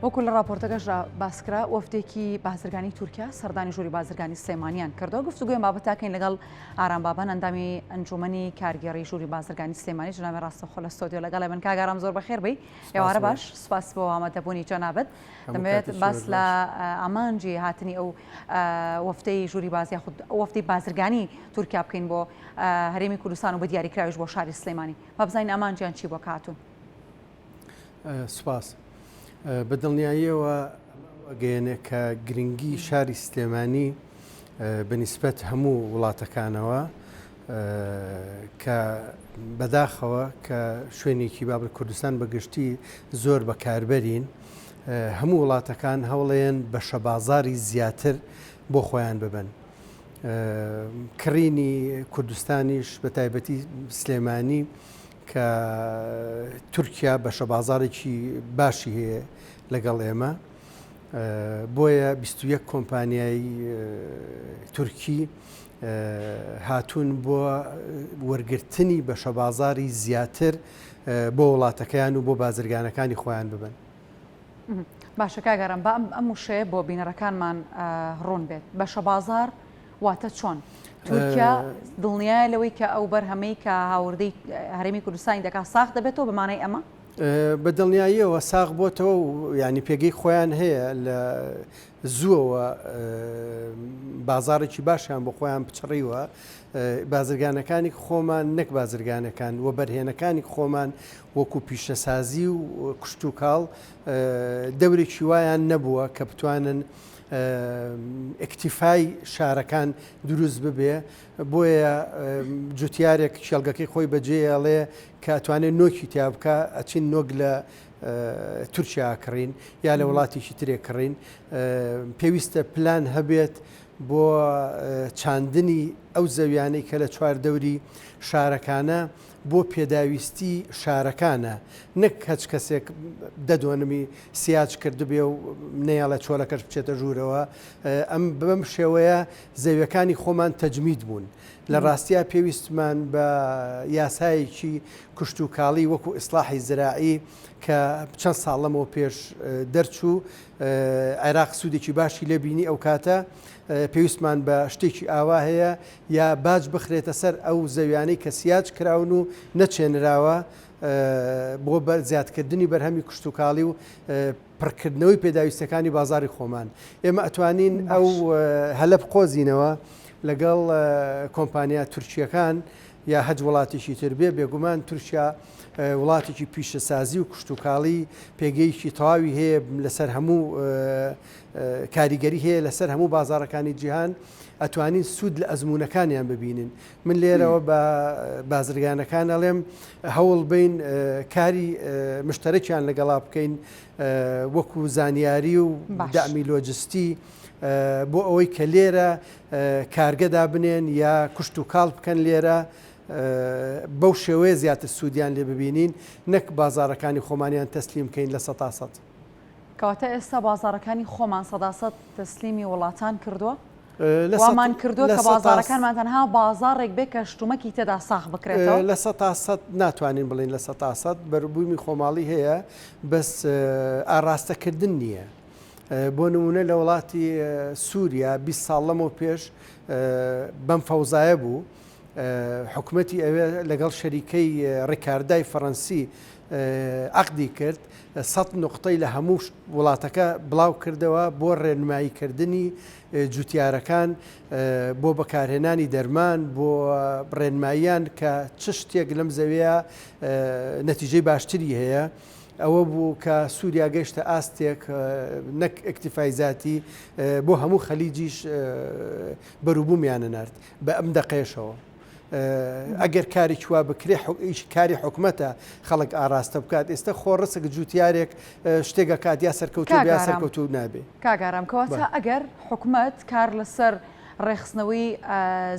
وەکو لە ڕاپۆرتەکەشدا باسکرا وەفدێکی بازرگانی تورکیا سەردانی ژووری بازرگانی سلێمانیان کردەوە گفتوگۆی بابەتاکەین لەگەڵ ئارام بابان ئەندامی ئەنجومەنی کارگێڕی ژووری بازرگانی سلێمانی جنابی ڕاستەوخۆ لە ستۆدیۆ لەگەڵ من کاک ئارام زۆر بەخێر بێی ئێوارە باش سوپاس بۆ ئامادەبوونی جەنابت دەمەوێت باس لە ئامانجی هاتنی ئەو وەفدەی ژووری باز یاخود وەفدی بازرگانی تورکیا بکەین بۆ هەرێمی کوردستان و بە دیاریکراویش بۆ شاری سلێمانی با بزانین ئامانجیان چی بۆ کە هاتوون. سوپاس. بە دڵنیاییەوە ئەگەیەنێ کە گرنگی شاری سلێمانی بە نیسبەت هەموو وڵاتەکانەوە کە بەداخەوە کە شوێنێکی بابل کوردستان بە گشتی زۆر بەکاربەرین هەموو وڵاتەکان هەوڵێن بەشە بازاری زیاتر بۆ خۆیان ببن. کڕینی کوردستانیش بە تایبەتی سلێمانی کە تورکیا بەشە بازاڕێکی باشی هەیە لەگەڵ ئێمە بۆیە 21 کۆمپانیای تورکی هاتوون بۆ وەرگرتنی بەشە بازاری زیاتر بۆ وڵاتەکەیان و بۆ بازرگانەکانی خۆیان ببن. باشە کاک ئارام با ئەم وشەیە بۆ بینەرەکانمان ڕوون بێت بەشە بازار واتە چۆن؟ تورکیا دڵنیایە لەوەی کە ئەو بەرهەمەی کە هاوردەی هەرێمی کوردستانی دەکات ساغ دەبێتەوە بە مانای ئەمە؟ بە دڵنیاییەوە ساغ بۆتەوە و ینی پێگەی خۆیان هەیە لە زووەوە بازارێکی باشیان بۆ خۆیان پچڕیوە بازرگانەکانی خۆمان نەک بازرگانەکان و بەرهێنەکانی خۆمان وەکو پیشەسازی و کشتوکاڵ دەورێکی وایان نەبووە کە بتوانن ئیکتیفای شارەکان دروست ببێ بۆیە جوتیارێک کێڵگەکەی خۆی بەجێیەڵێ کە ئەتوانێت نۆکی تیا بکە ئەچین نۆک لە تورکیا کڕین یا لە وڵاتێکی ترێ کڕین پێویستە پلان هەبێت بۆ چاندنی ئەو زەویانەی کە لە چواردەوری شارەکانە بۆ پێداویستی شارەکانە نەک هەچ کەسێک دە دۆنمی سیاج کردبێ و نەیەڵێ چۆلەکەش بچێتە ژوورەوە ئەم بەم شێوەیە زەویەکانی خۆمان تەجمید بوون لە ڕاستیا پێویستمان بە یاسایەکی کشتوکاڵی وەکو ئیسلاحی زراعی کە چەند ساڵ لەمەوە پێش دەرچوو عێراق سوودێکی باشی لێ بینی ئەو کاتە پێویستمان بە شتێکی ئاوا هەیە یا باج بخرێتە سەر ئەو زەویانەی کە سیاج کراون و نەچێنراوە بۆ زیادکردنی بەرهەمی کشتوکاڵی و پڕکردنەوەی پێداویستەکانی بازاری خۆمان ئێمە ئەتوانین ئەو هەلە بقۆزینەوە لەگەڵ کۆمپانیا تورکیەکان یا هەچ وڵاتێکی تر بێ بێگومان تورکیا وڵاتێکی پیشەسازی و کشتوکاڵی پێگەیەکی تەواوی هەیە لەسەر هەموو کاریگەری هەیە لەسەر هەموو بازاڕەکانی جیهان ئەتوانین سوود لە ئەزموونەکانیان ببینین من لێرەوە بە بازرگانەکان ئەڵێم هەوڵ بین کاری مشتەرەکیان لەگەڵا بکەین وەکو زانیاری و دامی لۆجستی بۆ ئەوەی کە لێرە کارگە دابنێن یا کوشت و کاڵ بکەن لێرە بەو شێوەیە زیاتر سوودیان لێ ببینین نەک بازارەکانی خۆمانیان تەسلیم بکەین لە سەتا سەد. کەواتە ئێستا بازاڕەکانی خۆمان سەداسەد تەسلیمی وڵاتان کردووە؟ وامان کردووە کە بازاڕەکانمان تەنها بازاڕێک بێ کە شتومەکی تێدا ساغ بکرێتەوە؟ 100% ناتوانین بڵێین 100% بەروبوومی خۆماڵی هەیە بەس ئاڕاستەکردن نییە. بۆ نمونە لە وڵاتی سووریا 20 ساڵ لەمەو پێش بەم فەوزایە بوو حکومەتی ئەوێ لەگەڵ شەریکەی ڕیکاردای فەڕەنسی عەقدی کرد، سەت نوقتەی لە هەموو وڵاتەکە بڵاو کردەوە بۆ ڕێنماییکردنی جوتیارەکان بۆ بەکارهێنانی دەرمان، بۆ ڕێنماییان کە چ شتێک لەم زەویە نەتیجەی باشتری هەیە. ئەوە بوو کە سووریا گەیشتە ئاستێک نەک ئیکتیفای زاتی بۆ هەموو خەلیجیش بەروبوومیان نەنارد بە ئەم دەقەیەشەوە. ئەگەر کارێکی وا بکرێ ئیش کاری حکومەتە خەڵک ئاراستە بکات ئێستا خۆڕسک جوتیارێک شتێک ئەکات یا سەرکەوتوو یا سەرکەوتوو نابێ. کاک ئارام کەواتە ئەگەر حکومەت کار لەسەر. ڕێکخستنەوەی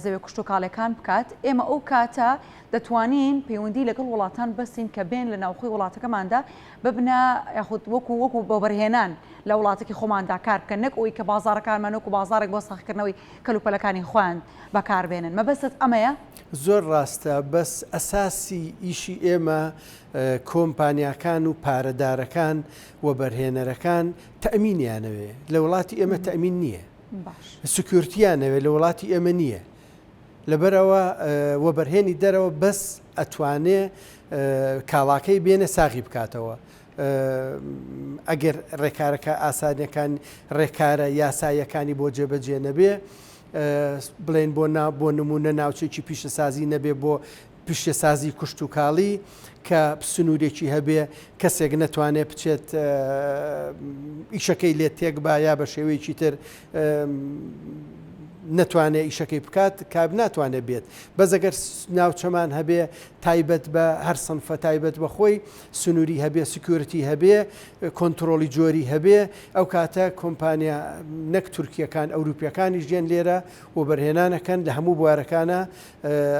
زەویە کشتوکاڵیەکان بکات، ئێمە ئەو کاتە دەتوانین پەیوەندی لەگەڵ وڵاتان بەستین کە بێن لە ناوخۆی وڵاتەکەماندا ببنە یاخود وەکو وەکو وەبەرهێنان لە وڵاتەکی خۆماندا کار بکەن نەک ئەوەی کە بازاڕەکانمان وەکو بازاڕێک بۆ ساغکردنەوەی کەلوپەلەکانی خۆیان بەکاربێنن مەبەستت ئەمەیە؟ زۆر ڕاستە بەس ئەساسی ئیشی ئێمە کۆمپانیاکان و پارەدارەکان وەبەرهێنەرەکان تەئمینیانەوێ لە وڵاتی ئێمە تەئمین نییە سکیورتیانەوێ لە وڵاتی ئێمە نییە لەبەرئەوە وەبەرهێنی دەرەوە بەس ئەتوانێ کاڵاکەی بێنێ ساغی بکاتەوە ئەگەر ڕێکارەکە ئاسانەکان ڕێکارە یاساییەکانی بۆ جێبەجێ نەبێ بڵێن بۆ بۆ نمونە ناوچێکی پیشەسازی نەبێ بۆ پیشەسازی کشتوکاڵی کە سنوورێکی هەبێ کەسێک نەتوانێ بچێت ئیشەکەی لێ تێک با یا بە شێوەیەکی تر نەتوانێ ئیشەکەی بکات کاب ناتوانێت بێت بەس ئەگەر ناوچەمان هەبێ تایبەت بە هەر سنفە تایبەت بە خۆی سنووری هەبێ security هەبێ کۆنتترۆلی جۆری هەبێ ئەو کاتە کۆمپانیا نەک تورکیەکان ئەوروپیەکانیش دێن لێرە وەبەرهێنانەکەن لە هەموو بوارەکانە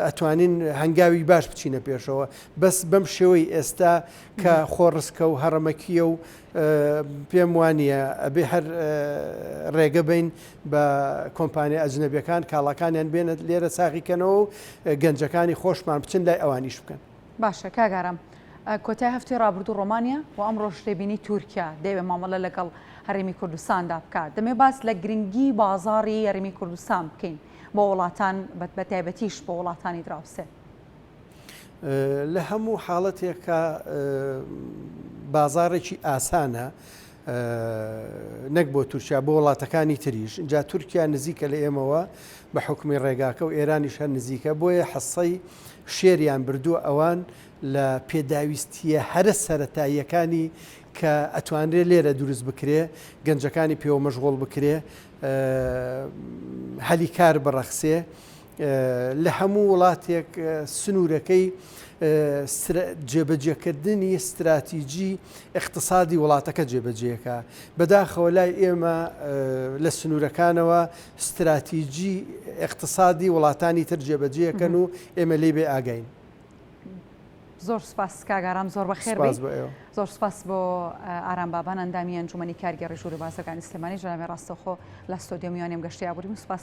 ئەتوانین هەنگاوی باش بچینە پێشەوە بەس بەم شێوەی ئێستا کە خۆڕسکە و هەڕەمەکیە و پێم وانە ئەبێ هەر ڕێگە بین بە کۆمپانیا ئەجنەبیەکان کاڵاکانیان بێنە لێرە ساغی کەنەوە و گەنجەکانی خۆشمان بچن لای ئەوان ئیش بکەن. باشە کاک ئارام کۆتای هەفتەی ڕابردوو ڕۆمانیا و ئەمڕۆش دەبینی تورکیا دەیەوێت مامەڵە لەگەڵ هەرێمی کوردستاندا بکات دەمێ باس لە گرنگی بازاڕی هەرێمی کوردستان بکەین بۆ وڵاتان بە تایبەتیش بۆ وڵاتانی دراوسێ. لە هەموو حاڵەتێکا بازاڕێکی ئاسانە نەک بۆ تورکیا بۆ وڵاتەکانی تریش جا تورکیا نزیکە لە ئێمەوە بە حکومی ڕێگاکە و ئێرانیش هەر نزیکە بۆیە حەسەی شێریان بردووە ئەوان لە پێداویستیە هەرە سەتاییەکانی کە ئەتوانرێ لێرە دروست بکرێ گەنجەکانی پێوە مەشغوڵ بکرێ هەلی کار بڕەخسێ لە هەموو وڵاتێک سنوورەکەی جێبەجێکردنی ستراتیجی ئیقتسادی وڵاتەکە جێبەجێکا. بەداخەوە لای ئێمە لە سنوورەکانەوە ستراتیجی ئیقتسادی وڵاتانی تر جێبەجێکەن و ئێمە لێی بێ ئاگاین. زۆر سوپاس کاک ئارام زۆر بەخێر سوپاس بۆ ئێوە. زۆر سوپاس بۆ ئارام بابان ئەندامی ئەنجومەنی کارگێڕی ژووری بازرگانی سلێمانی جەنابی ڕاستەوخۆ لە ستۆدیۆ میوانیم گەشتی ئابووریم سوپاس.